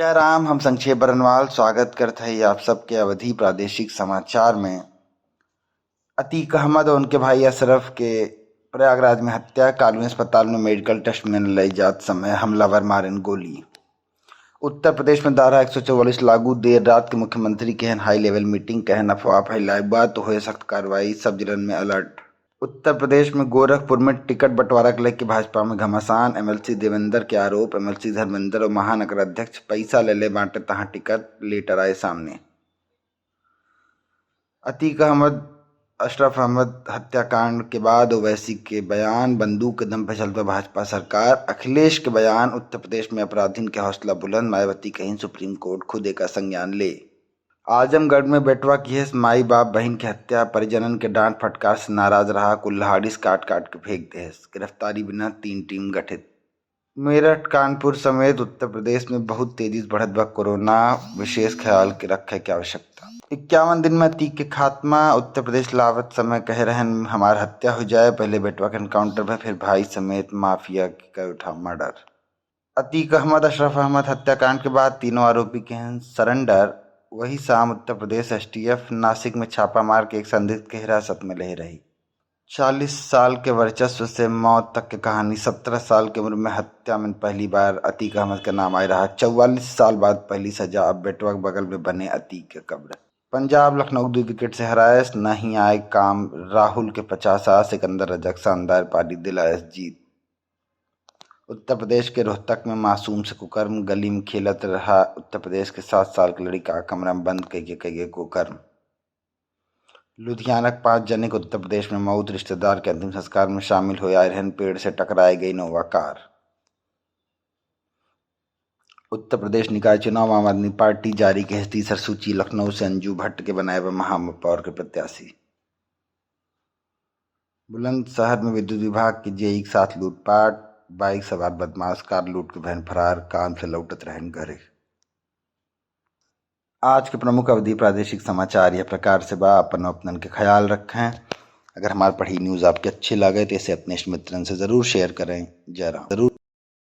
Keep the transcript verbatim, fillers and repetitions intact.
जय राम, हम संक्षेप बरनवाल स्वागत करत हई आप सबके अवधी प्रादेशिक समाचार में। अतीक अहमद और उनके भाई अशरफ के प्रयागराज में हत्या, कालू अस्पताल में मेडिकल टेस्ट में लई जात समय हमलावर मारेन गोली। उत्तर प्रदेश में धारा एक सौ चौवालीस लागू, देर रात के मुख्यमंत्री केहेन हाई लेवल मीटिंग, केहेन अफवाह फैलाए बा तो होए सख्त कार्रवाई, सब जिलन में अलर्ट। उत्तर प्रदेश में गोरखपुर में टिकट बंटवारा के लेके भाजपा में घमासान, एमएलसी देवेंद्र के आरोप, एमएलसी धर्मेंद्र और महानगर अध्यक्ष पैसा ले ले बांटे तहां टिकट, लेटर आए सामने। अतीक अहमद, अशरफ अहमद हत्याकांड के बाद ओवैसी के बयान, बंदूक के दम पे चलत बा भाजपा सरकार, अखिलेश के बयान, उत्तर प्रदेश में अपराधिन के हौसला बुलंद, मायावती कहीं सुप्रीम कोर्ट खुद एका संज्ञान ले। आजमगढ़ में बेटवा किहेस माई बाप बहिन के हत्या, परिजनन के डांट फटकार से नाराज रहा, कुल्हाड़ी से काट काट के फेंक देहेस, गिरफ्तारी बिना तीन टीम गठित। मेरठ, कानपुर समेत उत्तर प्रदेश में बहुत तेजी से बढ़त बा कोरोना, विशेष ख्याल के रखे के आवश्यकता। इक्यावन दिन में अतीक के खात्मा, उत्तर प्रदेश लावत समय कहे रहन हमार हत्या हो जाए, पहले बेटवा के एनकाउंटर में, फिर भाई समेत माफिया के कर उठा मर्डर। अतीक अहमद, अशरफ अहमद हत्याकांड के बाद तीनों आरोपी केहेन सरेंडर। वही शाम उत्तर प्रदेश एसटीएफ नासिक में छापा मार के एक संदिग्ध के हिरासत में ले रही। चालीस साल के वर्चस्व से मौत तक के कहानी। सत्रह साल के उम्र में हत्या में पहली बार अतीक अहमद के नाम आए रहा। चौवालीस साल बाद पहली सजा, अब बेटवा के बगल में बने अतीक के कब्र। पंजाब लखनऊ दुई विकेट से हरायस, नहीं आए काम राहुल के पचासा, सिकंदर रजा के शानदार पारी दिलायस जीत। उत्तर प्रदेश के रोहतक में मासूम से कुकर्म, गली में खेलत रहा उत्तर प्रदेश के सात साल के लड़िका, कमरा में बंद कइके कइके कुकर्म। लुधियाना के पाँच जने के उत्तर प्रदेश में मौत, रिश्तेदार के अंतिम संस्कार में शामिल होए आए रहन, पेड़ से टकराए गई नोवा कार। उत्तर प्रदेश निकाय चुनाव, आम आदमी पार्टी जारी केहेस तीसर सूची, लखनऊ से अंजू भट्ट के बनाए बा महापौर के प्रत्याशी। बुलंदशहर में विद्युत विभाग के जेई के साथ लूटपाट, बाइक सवार बदमाश कार लूट के भएन फरार, काम से लौटत रहन घरे। आज के प्रमुख अवधी प्रादेशिक समाचार यह प्रकार से बा। अपन अपनन के ख्याल रखें। अगर हमार पढ़ी न्यूज़ आपके अच्छी लगे तो इसे अपने इष्ट मित्रन से ज़रूर शेयर करें। जय राम।